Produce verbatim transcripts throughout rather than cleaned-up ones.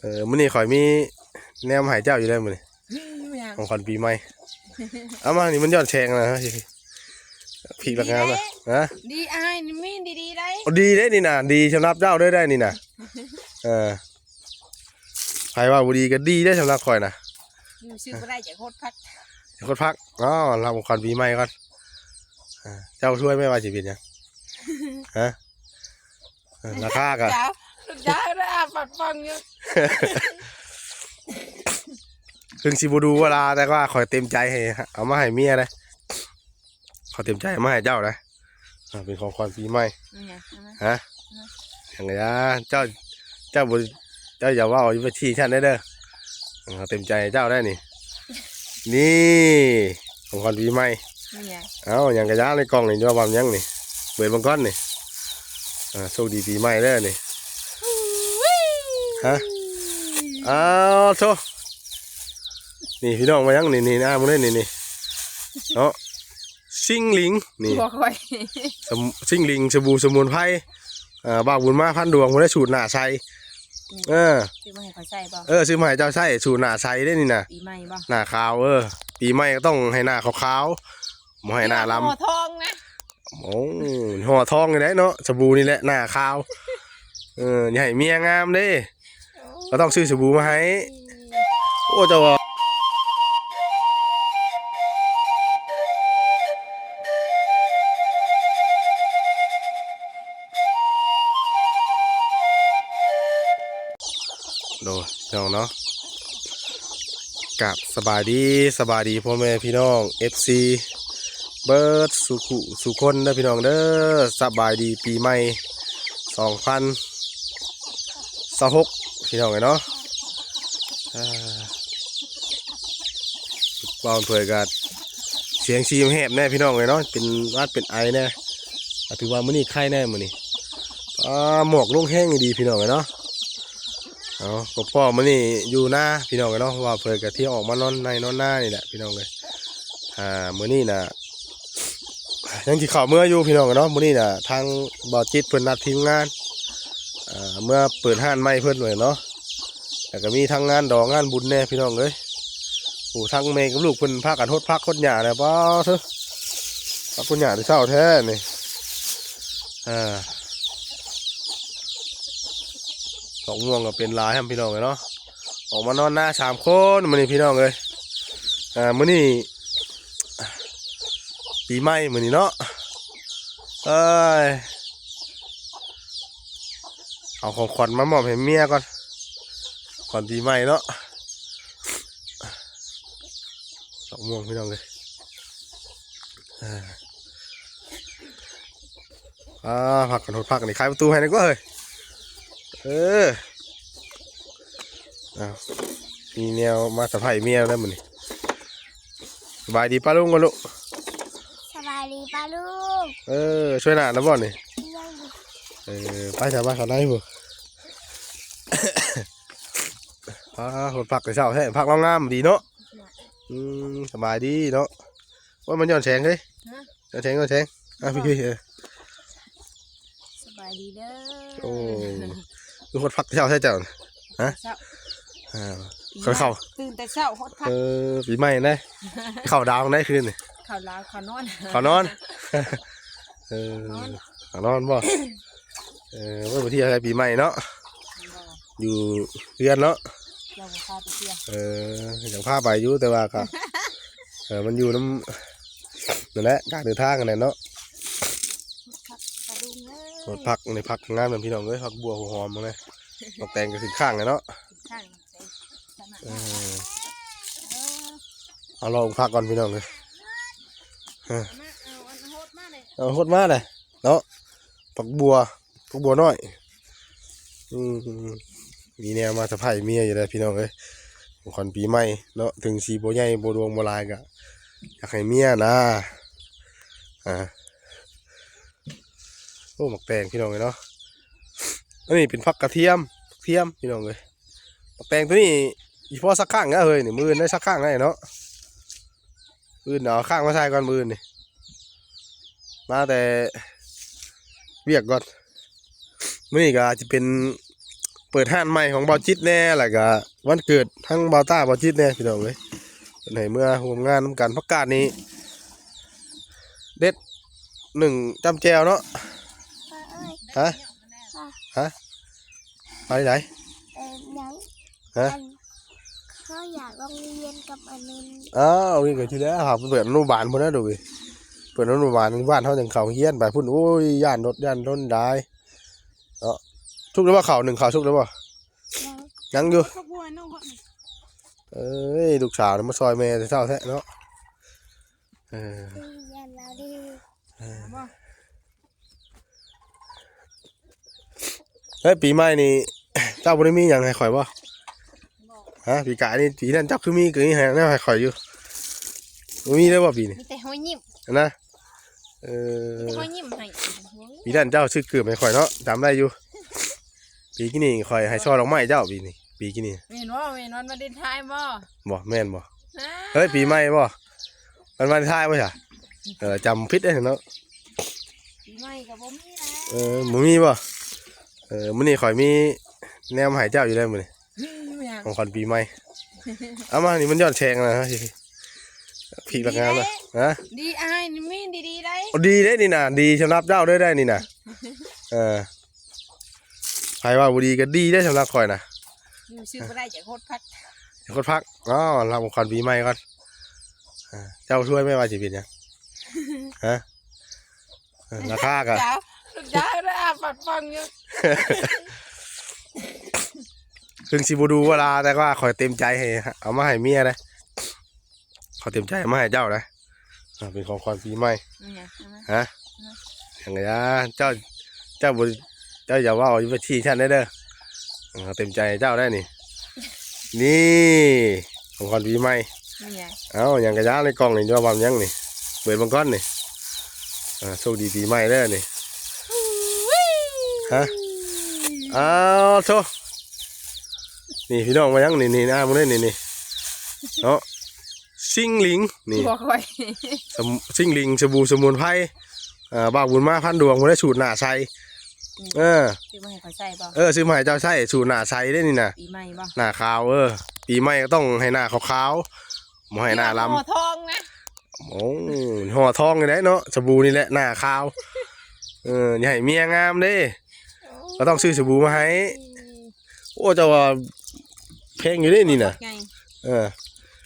เออ มื้อนี้ข่อยมีแนวมาให้เจ้าอยู่แล้วมื้อนี้ อืมอย่าง ของขวัญปีใหม่ เอามานี่มันย้อนแสงนะ พีกหลักงานนะ ฮะ ดีอ้ายนี่มีดีๆได้ เอาดีเด้นี่นะ ดีสำหรับเจ้าเด้อได้นี่นะ เออ ไผว่าบ่ดีก็ดีเด้สำหรับข่อยนะ อยู่ซื้อบ่ได้จากโคตรพัก โคตรพัก อ๋อ รับของขวัญปีใหม่ก่อน อ่า เจ้าช่วยแม่ว่าสิเป็นหยัง ฮะ เออ ราคาก็ เจ้าเจ้าได้อาปัดฟังอยู่ ถึงสิบ่ดูเวลา แต่ว่าข่อยเต็มใจให้ เอามาให้เมียนะ ข่อยเต็มใจเอามาให้เจ้านะ อ่า เป็นของขวัญปีใหม่ นี่ไงใช่ไหม ฮะ อย่างเงี้ย เจ้า เจ้าบ่ เจ้าอย่าว่าเอาไปที่ฉันได้เด้อ อ่า เต็มใจให้เจ้าได้นี่ นี่ ของขวัญปีใหม่ นี่ไง เอ้า หยังกะยาในกล่องนี่ ว่าว่าหยังนี่ เปิดเบิ่งก่อนนี่ อ่า โชคดีปีใหม่เด้อนี่ ฮะ อ้าวโธ่ นี่พี่น้องมายังนี่ นี่ อ่า มื้อนี้นี่ นี่ เนาะ ซิงหลิง นี่ หัวข่อย สม- ซิงหลิง สบู่สมุนไพร อ่า บ่าวบุญมาพันดวง บ่ได้สูตรหน้าใส เออ ซื้อมาให้เขาใส่บ่ เออ ซื้อมาให้เจ้าใส่ สูตรหน้าใสเด้นี่นะ ปีใหม่บ่ หน้าขาว เออ ปีใหม่ก็ต้องให้หน้าขาวๆ บ่ให้หน้าลำ หัวทองนะ โอ้ ห่อทองนี่แหละเนาะ สบู่นี่แหละ หน้าขาว เออ อย่าให้เมียงามเด้ ก็ต้องซื้อสบู่มาให้ โอ้ เจ้าว่า โดยพี่น้องเนาะ กับสบายดี สบายดีพ่อแม่พี่น้อง เอฟซี เบิดสุขุสุคนเด้อพี่น้องเด้อ สบายดีปีใหม่ สองพันซาวหก พี่น้องเอ้ยเนาะ อ่า เว้าเผยกัดเสียงซีมแหบแน่พี่น้องเอ้ยเนาะ เป็นหวัดเป็นไอแน่ อ่ะ ถือว่ามื้อนี้ไข้แน่มื้อนี้ อ่า หมอกลงแฮงอีหลีพี่น้องเอ้ยเนาะ เอา ก็พ่อมื้อนี้อยู่นาพี่น้องเอ้ยเนาะ ว่าเผยกะเที่ยวออกมานอนในนอนนานี่แหละพี่น้องเอ้ย อ่า มื้อนี้น่ะ ยังสิเข้าเมืออยู่พี่น้องเอ้ยเนาะ มื้อนี้น่ะ ทางบ่าวจิตเพิ่นนัดทีมงาน อ่า เมือเปิดร้านใหม่เพิ่นไว้เนาะ แล้วก็มีทั้งงานดองงานบุญแน่พี่น้องเอ้ย โอ้ ทั้งแม่กับลูกเพิ่นพากันฮดผักฮดหญ้าแล้ว ป๊าดเถอะ ผักฮดหญ้าแต่เช้าแท้นี่ อ่า ดอกม่วงก็เป็นหลายครับพี่น้องเอ้ยเนาะ ออกมานอนนาสามคนมื้อนี้พี่น้องเอ้ย อ่า มื้อนี้ ปีใหม่มื้อนี้เนาะ เอ้ย เอาของขวัญมามอบให้เมียก่อน ขวัญปีใหม่เนาะ ดอกม่วงพี่น้องเอ้ย อ่า อ่า ผักกันหดผักนี่ ขายประตูให้หน่อยกว่าเฮ้ย เออ อ้าว มีแนวมาสะพายเมียแล้วมื้อนี้ สบายดีป้าลุงก่อนลูก สบายดีป้าลูก เออ ช่วยหน้านะบ่นี่ ยัง เออ ไปจ้ะ ไปข้างในพุ้น อ่า หดผักแต่เช้าแท้ ผักเรางามดีเนาะ อืม สบายดีเนาะ ว่ามันย้อนแสงเฮ้ย ฮะ ย้อนแสง ย้อนแสง อ่ะ พี่ๆ เออ สบายดีเด้อ โอ้ คือหดผักแต่เช้าแท้เจ้า ฮะ เช้า อ่า ปี เขาเข้า ตื่นแต่เช้าหดผัก เออ ปีใหม่นะ เข้าดาวน์ได้คืนนี่ ข้าวลาวข้าวนอน เข้านอน เออ เข้านอนบ่ เออ ว่าไปเที่ยวอะไรปีใหม่เนาะ อยู่เรือนเนาะ เราบ่พาไปเที่ยว เออ อยากพาไปอยู่ แต่ว่าก็ เออ มันอยู่น้ำ นั่นแหละ การเดินทางนั่นแหละเนาะ ผักกระดุมเอ้ย หดผักในผักงามมันพี่น้องเอ้ย ผักบัวหัวหอมมาเลย ผักแตงก็ขึ้นข้างเลยเนาะ ข้างใส่ขนาด เอ นั้น อ เอาลองผักก่อนพี่น้องเลย มาเอาอันโหดมาเลย เอาหดมาเลยเนาะ ผักบัว ผักบัวน้อย อืม มีแนวมาสะพายเมียอยู่เลยพี่น้องเอ้ย ของขวัญปีใหม่เนาะ ถึงสีโบใหญ่โบดวงโบหลายก็อยากให้เมียนะ อ่า โอ้ หมักแตงพี่น้องเอ้ยเนาะ อันนี้เป็นผักกระเทียม ผักเทียมพี่น้องเอ้ย หมักแตงตัวนี้อีพ่อสักข้างนะเฮ้ย นี่มื้ออื่นได้สักข้างได้เนาะ มื้ออื่นเอาข้างมาใส่ก่อนมื้ออื่นนี่ มาแต่เวียกก่อน มื้อนี้ก็อาจจะเป็น เปิดร้านใหม่ของบ่าวจิตแน่ แล้วก็วันเกิดทั้งบ่าวต้าบ่าวจิตแน่พี่น้องเอ้ย เพิ่นให้เมือร่วมงานนำกัน ผักกาดนี่เด็ดหนึ่งจ้ำแจ่วเนาะ ฮะ ฮะ ไปไหน เอ่อยัง ฮะ อันเขาอยากโรงเรียนกับอันนั้น อ้าว นี่ก็ที่แล้วครับ เปิดอนุบาลพุ้นนะดูดิ เปิดอนุบาลบ้านเขายังเข้าเฮียนไปพุ้น โอ้ย ย่านรถย่านรถได้เนาะ สุกแล้วบ่ ข้าวนึ่ง ข้าวสุกแล้วบ่ ยัง ยังอยู่ ข้าวโพดน้องก่อน เอ้ย ลูกสาวนี่มาซอยแม่แต่เช้าแท้เนาะ เออ ย่านเราดี เออ เฮ้ย ปีใหม่นี่ เจ้าบ่ได้มีหยังให้ข่อยบ่ ฮะ ปีกายนี่ ปีนั้นเจ้าคือมี คือมีให้แนวให้ข่อยอยู่ บ่มีเลยบ่ปีนี้ มีแต่รอยยิ้ม นะ เออ มีแต่รอยยิ้มให้ ปีนั้นเจ้าซื้อเกิบให้ข่อยเนาะ จำได้อยู่ ปีนี้ข่อยให้ช่อดอกไม้เจ้าปีนี้ ปีนี้ แม่นบ่ แม่นวันวาเลนไทน์บ่ บ่ แม่นบ่ ฮะ เฮ้ย ปีใหม่บ่ วันวาเลนไทน์บ่จ้ะ เออ จำผิดเด้เนาะ ปีใหม่ก็บ่มีแล้ว เออ บ่มีบ่ เออ มื้อนี้ข่อยมีแนวมาให้เจ้าอยู่แล้วมื้อนี้ มีหยัง ของขวัญปีใหม่ เอามา นี่มันย้อนแสงนะ พริกละงามนะ ฮะ ดีอ้าย นี่มีดีๆได้ ดีเด้นี่นะ ดีสำหรับเจ้าเด้อได้นี่นะ เออ ไผว่าบ่ดีก็ดีเด้สำหรับข่อยนะ อยู่ซื้อบ่ได้ อยากโคตรพัก โคตรพัก อ๋อ รับของขวัญปีใหม่ก่อน อ่า เจ้าช่วยแม่ว่าสิเป็นหยัง ฮะ เออ ราคาก็ เจ้า เจ้าได้อ่านปัดฟังอยู่ ถึงสิบ่ดูเวลา แต่ว่าข่อยเต็มใจให้ เอามาให้เมียนะ ข่อยเต็มใจเอามาให้เจ้านะ อ่า เป็นของขวัญปีใหม่ นี่ไง ใช่ไหม ฮะ อืม อย่างเงี้ย เจ้า เจ้าบ่ เจ้าอย่าว่าอยู่ไปที่ฉันได้เด้อ อ่า เต็มใจเจ้าได้นี่ นี่ ของขวัญปีใหม่ นี่ไง เอ้า หยังกะยาในกล่องนี่ จะว่าหยังนี่ เปิดเบิ่งก่อนนี่ อ่า โชคดีปีใหม่เด้อนี่ ฮะ อ้าวโธ่ นี่พี่น้องมายังนี่ นี่นะ มื้อนี้นี่ นี่ เนาะ ซิงหลิง นี่ บ่ค่อย สม- ซิงหลิง สบู่สมุนไพร อ่า บ่าวบุญมาพันดวง บ่ได้สูตรหน้าใส อืม เออ ซื้อมาให้เขาใส่บ่ เออ ซื้อมาให้เจ้าใส่ สูตรหน้าใสเด้นี่นะ ปีใหม่บ่ หน้าขาว เออ ปีใหม่ก็ต้องให้หน้าขาวๆ บ่ให้หน้าลำ ห่อทองนะ โอ้ ห่อทองนี่แหละเนาะ สบู่นี่แหละ หน้าขาว เออ อย่าให้เมียงามเด้ โอ้ ก็ต้องซื้อสบู่มาให้ โอ้ เจ้าว่าแพงอยู่เด้นี่นะ ไง เออ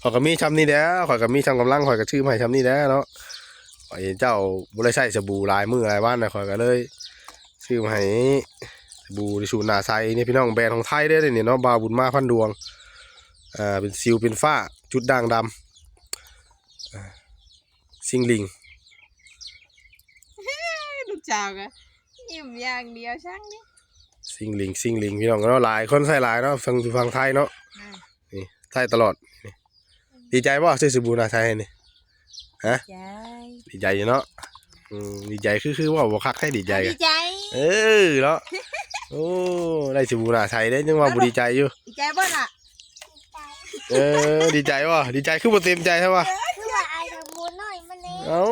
ข่อยก็มีช่ำนี่แหละ ข่อยก็มีช่ำกำลัง ข่อยก็ซื้อมาให้ช่ำนี่แหละเนาะ ข่อยเห็นเจ้าบ่ได้ใช้สบู่หลายมื้อหลายวันนะ ข่อยก็เลยซื้อมาให้ สบู่สูตรหน้าใสนี่พี่น้อง แบรนด์ของไทยเด้อนี่เนาะ บ่าวบุญมาพันดวง อ่า เป็นสิวเป็นฝ้า จุดด่างดำ อ่า ซิงหลิง ลูกสาวก็ยิ้มอย่างเดียวช่างนี่ ซิงหลิง ซิงหลิง พี่น้องเนาะ หลายคนใช้หลายเนาะ ฝั่ง ฝั่งไทยเนาะ อ่า นี่ ใช้ตลอด นี่ ดีใจบ่ ซื้อสบู่หน้าใสนี่ ฮะ ใจ ดีใจอยู่เนาะ อืม ดีใจคือ คือว่าบ่คักให้ดีใจ ดีใจ เออ เนาะ โอ้ ได้สบู่หน้าใสได้ ยังว่าบ่ดีใจอยู่ ดีใจบ่ล่ะ เออ ดีใจบ่ ดีใจคือบ่เต็มใจใช่ปะ คือว่าไอ้สบู่น้อยมันเอง เอ้า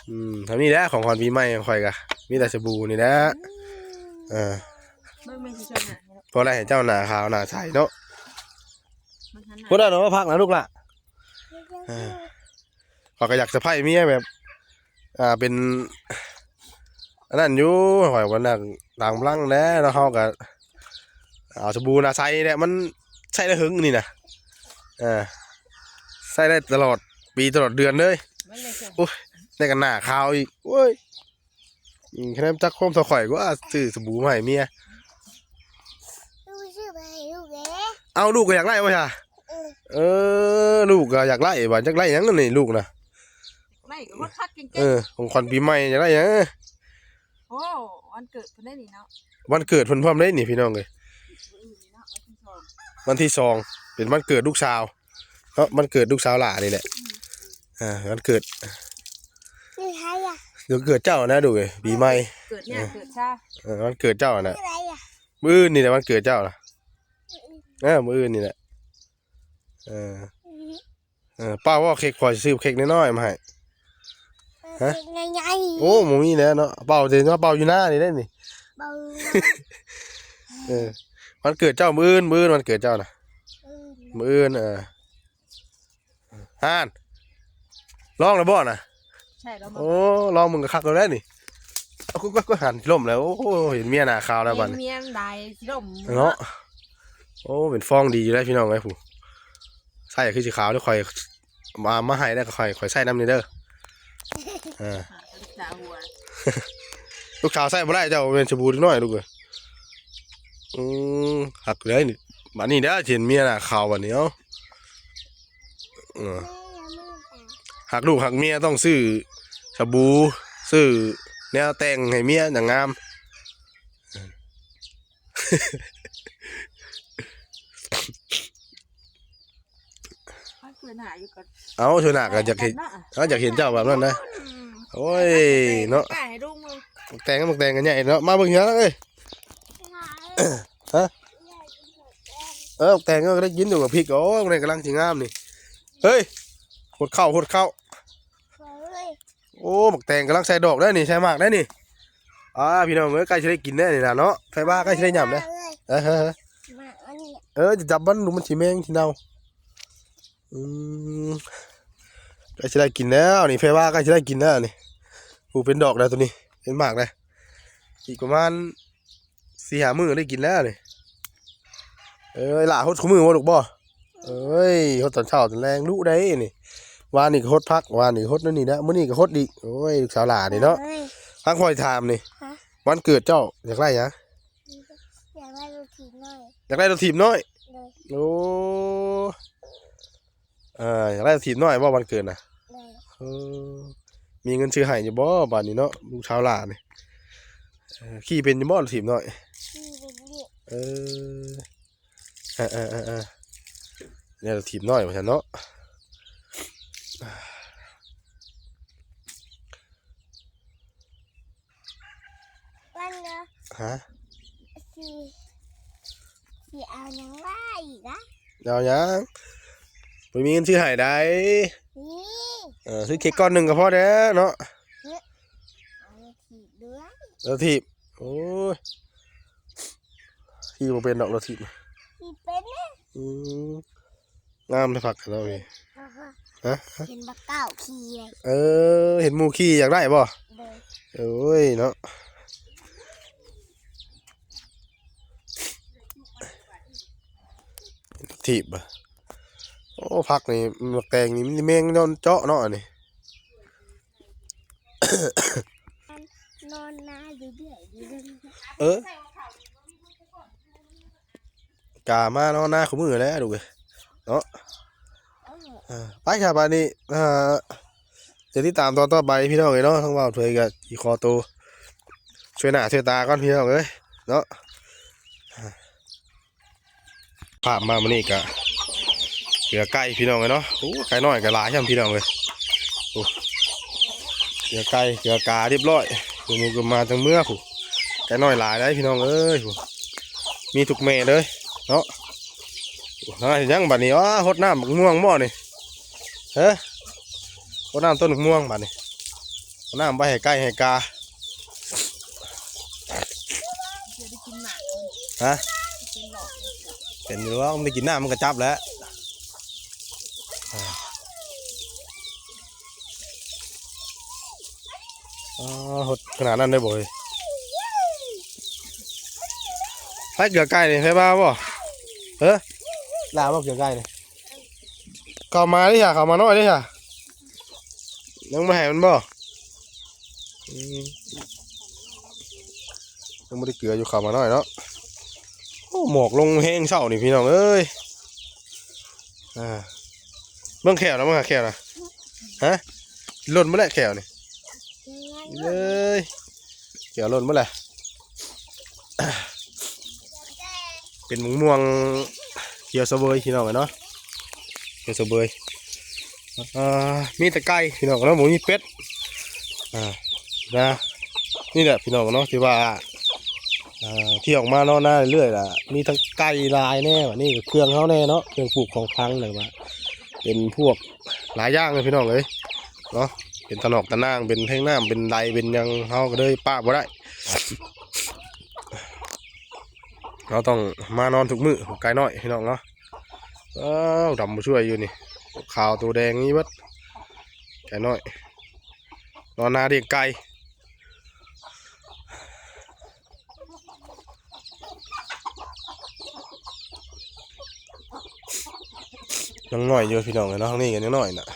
อืม เท่านี้แหละ ของขวัญปีใหม่ของข่อยกะ มีแต่สบู่นี่แหละ เออ เบิ่งแม่สิชวนหาให้ดอก พอได้ให้เจ้าหน้าขาวหน้าใสเนาะ มันหันหน้า พุ้นน่ะเนาะ พักนะลูกล่ะ เออ ข้อยก็อยากเซอร์ไพรส์เมียแบบ อ่า เป็น อันนั้นอยู่ ข่อยว่านั่งตามหลังแหน่ แล้วเฮาก็เอาสบู่หน้าใสแหละ มันใช้ได้หึงนี่นะ เออ ใช้ได้ตลอดปีตลอดเดือนเลย มันเลยเสีย โอ้ย ได้กันหน้าขาวอีก โอ้ย อืม คะแนนจักความเท่าข่อยว่าซื้อสบู่มาให้เมีย ลูกซื้อมาให้ลูกเด้ เอ้า ลูกก็อยากได้บ่จ้ะ เออ เออ ลูกก็อยากได้บ่ อยากได้หยังนั่นนี่ลูกนะ ได้ก็ฮอดคักเก่งๆ เออ ของขวัญปีใหม่อยากได้หยัง โอ้ วันเกิดเพิ่นได้นี่เนาะ วันเกิดเพิ่นพร้อมได้นี่พี่น้องเอ้ย มื้ออื่นนี่เนาะ วันที่สอง วันที่สอง เป็นวันเกิดลูกสาว เนาะ วันเกิดลูกสาวหล่านี่แหละ อืม อ่า วันเกิด คือใครอะ เดี๋ยวเกิดเจ้านะดูเอ้ย ปีใหม่ เกิดเนี่ย เออ เกิดช้า เออ วันเกิดเจ้านะ คืออะไรอะ มื้ออื่นนี่แหละวันเกิดเจ้านะ มื้ออื่น เออ มื้ออื่นนี่แหละ เออ อืม เออ เป่าว่าเค้ก ข่อยซื้อเค้กน้อยๆมาให้ ฮะ เค้กใหญ่ๆ โอ้ บ่มีแล้วเนาะ เป่าเดี๋ยวเนาะ เป่าอยู่หน้านี่ได้นี่ เ เออ วันเกิดเจ้ามื้ออื่น มื้ออื่นวันเกิดเจ้านะ มื้ออื่น เออ ฮาน ร้องแล้วบ่น่ะ ใช่แล้วมั้ง โอ้ ร้องมึงก็คักแล้วนี่ เอา ก็ ก็ ก็หันล้มแล้ว โอ้ เห็นเมียหน้าขาวแล้วบัดนี้ เมียมันได้ล้ม เนาะ โอ้ เป็นฟองดีอยู่แล้วพี่น้องเอ้ยผู้ ใส่คือสีขาวเด้อ ข่อย มา มาให้แล้วก็ข่อย ข่อยใส่นำนี่เด้อ เออ ลูกสาวหัว ลูกสาวใส่บ่ได้ เจ้าเป็นสบู่เด็กน้อยลูกเอ้ย อืม หักเลยนี่ บัดนี้เด้อ เห็นเมียหน้าขาวบัดนี้ เอ้า เออ หักลูกหักเมียต้องซื้อสบู่ ซื้อแนวแต่งให้เมียอย่างงาม เอาคืนหาอยู่ก่อน เอาเถอะนะ ก็อยากเห็น เนาะ เอาอยากเห็นเจ้าแบบนั้นนะ อืม โอ้ย เนาะ ถ่ายให้ลูกมึง บักแตง บักแตงกันใหญ่เนาะ มาเบิ่งเหียงเอ้ย ฮะ เออ บักแตงก็ได้กินอยู่กับพริก โอ้ย บักแตงกำลังสิงามนี่ เฮ้ย หดเข้า หดเข้า เฮ้ย โอ้ บักแตงกำลังใส่ดอกได้นี่ ใส่หมากได้นี่ อ่า พี่น้องเอ้ย ใกล้จะได้กินแน่นี่นะเนาะ ไผว่าใกล้จะได้หยำนะ เออ มาอันนี้ เออ จะจับมันดู มันสิแมงสิเน่า อืม ใกล้จะได้กินแล้วนี่ ไผว่าใกล้จะได้กินแล้วนี่ ผู้เป็นดอกแล้วตัวนี้ เป็นหมากแล้ว อีกประมาณสี่ห้ามื้อได้กินแล้วนี่ เอ้ย หล่าหดคู่มื้อบ่ลูกบ่ เอ้ย หดตอนเช้าตอนแลงดุได้นี่ วานนี่ก็หดผัก วานนี่ก็หดนั่นนี่นะ มื้อนี้ก็หดอีก โอ้ย ลูกสาวหล่านี่เนาะ เอ้ย ทางข่อยถามนี่ ฮะ วันเกิดเจ้าอยากได้หยัง อยากได้รถถีบน้อย อยากได้รถถีบน้อย โดย โอ้ เอ่อ อยากได้รถถีบน้อยบ่วันเกิดน่ะ โดย เออ มีเงินซื้อให้อยู่บ่บัดนี้เนาะ ลูกสาวหล่านี่ เออ ขี่เป็นอยู่บ่รถถีบน้อย ขี่เป็นอยู่ เออ เออ เออ เออ เออ เนี่ยรถถีบน้อยว่าซั่นเนาะ วันเนาะ ฮะ สิ สิเอาหยังมาอีกอะ เอาหยัง บ่มีเงินซื้อให้ได้ นี่ เออ ซื้อเค้กก้อนหนึ่งก็พอแล้วเนาะ เฮ้ย เอารถถีบด้วย รถถีบ โอ้ย ขี่บ่เป็นดอกรถถีบ ขี่เป็นเนี่ย อืม งามเลยผักเราเอง อ่าฮะ ฮะ เห็นบักเก้าขี่เลย เออ เห็นหมู่ขี่อยากได้บ่ โดย โอ้ยเนาะ ถีบอะ โอ้ ผักนี่ หมากแตงนี่ มันแมงย้อนเจาะเนาะอันนี้ นอนนาอยู่เรื่อยอยู่เรื่อย เออ กะมานอนนาคู่มื้อแหละลูกเอ้ย เนาะ เออ เออ ไปครับ บัดนี้ เอ่อ จะติดตามตอนต่อไปพี่น้องเอ้ยเนาะ ทางบ่าวเทยก็สิขอตัว ช่วยหน้าช่วยตาก่อนพี่น้องเอ้ย เนาะ ภาพมามื้อนี้ก็เกลือไก่พี่น้องเอ้ยเนาะ โอ้ ไก่น้อยก็หลายช่ำพี่น้องเอ้ย โอ้ เกลือไก่ เกลือกาเรียบร้อย หมู่ก็มาทางเมือผู้ ไก่น้อยหลายได้พี่น้องเอ้ยผู้ มีทุกแม่เลยเนาะ โอ้ น่าสิยังบัดนี้ อ้า หดน้ำบักม่วงบ่นี่ เฮ้อ หดน้ำต้นบักม่วงบัดนี้ หดน้ำไปให้ไก่ให้กา เดี๋ยวได้กินหมากมัน ฮะ เป็นหลอดเลย เป็นอยู่แล้ว มันได้กินน้ำมันก็จับแล้ว อ่า อ๋อ หดขนาดนั้นได้บ่เฮ้ย ไผเกลือไก่นี่ ไผมาบ่ เฮ้อ หล่าบ่เกลือไก่นี่ เข้ามาเด้อค่ะ เข้ามาน้อยเด้อค่ะ ยังบ่ให้มันบ่ อืม ยังบ่ได้เกลืออยู่ เข้ามาน้อยเนาะ โอ้ หมอกลงแฮงเช้านี่พี่น้องเอ้ย อ่า เบิ่งแข้วนะ เบิ่งหาแข้วนะ ฮะ หล่นบ่แล้วแข้วนี่ เอ้ย แข้วหล่นบ่แล้ว เป็นมะม่วงเขียวเสวยพี่น้องเอ้ยเนาะ เขียวเสวย อ่า มีแต่ไก่พี่น้องเนาะ บ่มีเป็ด อ่า นะ นี่แหละพี่น้องเนาะ ที่ว่า อ่า ที่ออกมานอนนาเรื่อยๆล่ะ มีทั้งไก่หลายแน่ บัดนี้ก็เครื่องเฮาแน่เนาะ เครื่องปลูกของพังนั่นว่า เป็นพวกหลายอย่างเลยพี่น้องเอ้ย เนาะ เป็นตะนอกตะนาง เป็นแท้งน้ำ เป็นได เป็นหยัง เฮาก็เลยปะบ่ได้ เราต้องมานอนทุกมื้อ ไก่น้อยพี่น้องเนาะ อ้าว ดำมาช่วยอยู่นี่ ขาวตัวแดงนี่เบิด ไก่น้อย นอนนาเลี้ยงไก่ ยังน้อยอยู่พี่น้องเอ้ยเนาะ ทางนี้ก็ยังน้อยน่ะ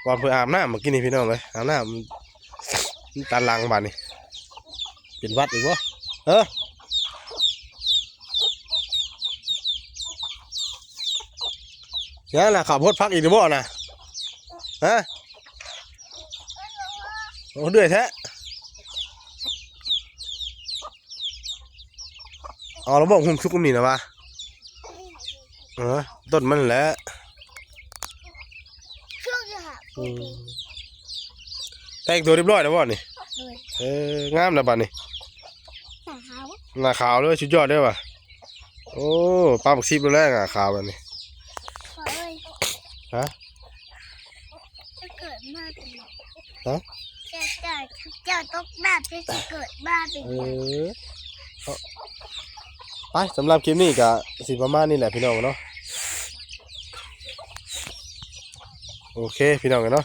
วันเพิ่นอาบน้ำเมื่อกี้นี่พี่น้องเอ้ย อาบน้ำ มันตันหลังบาดนี่ เป็นหวัดอีกบ่ เออ ยังล่ะ ข้าวโพดพักอีกหรือบ่น่ะ ฮะ โอ้ เดือยแท้ เอาแล้วบอกหุงสุกนี่นะวะ เออ ต้นมันแหละ ช่วงนี้ค่ะ อืม แต่งตัวเรียบร้อยแล้วบ่นี่ โดย เออ งามแล้วบัดนี่ หน้าขาว หน้าขาวเลย สุดยอดเลยว่ะ โอ้ ปลาบักซิบแล้วแหละ หน้าขาวบัดนี่ เฮ้ย ฮะ จะเกิดมาเป็น ฮะ จะจะจะตกน้ำจะเกิดมาเป็น เออ เอา ไป สำหรับคลิปนี้ก็สิประมาณนี้แหละพี่น้องเนาะ โอเคพี่น้องเนาะ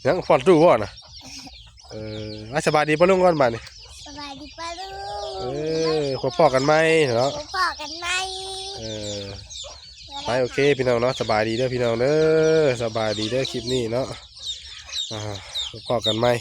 ยังผ่อนตู้บ่น่ะ เออ อ่ะ สบายดีป้าลุงก่อนบาดนี่ สบายดีป้าลุง เออ พบพ้อกันใหม่เนาะ พบพ้อกันใหม่ เออ ไป โอเคพี่น้องเนาะ สบายดีเด้อพี่น้องเด้อ สบายดีเด้อคลิปนี้เนาะ อ่า พบพ้อกันใหม่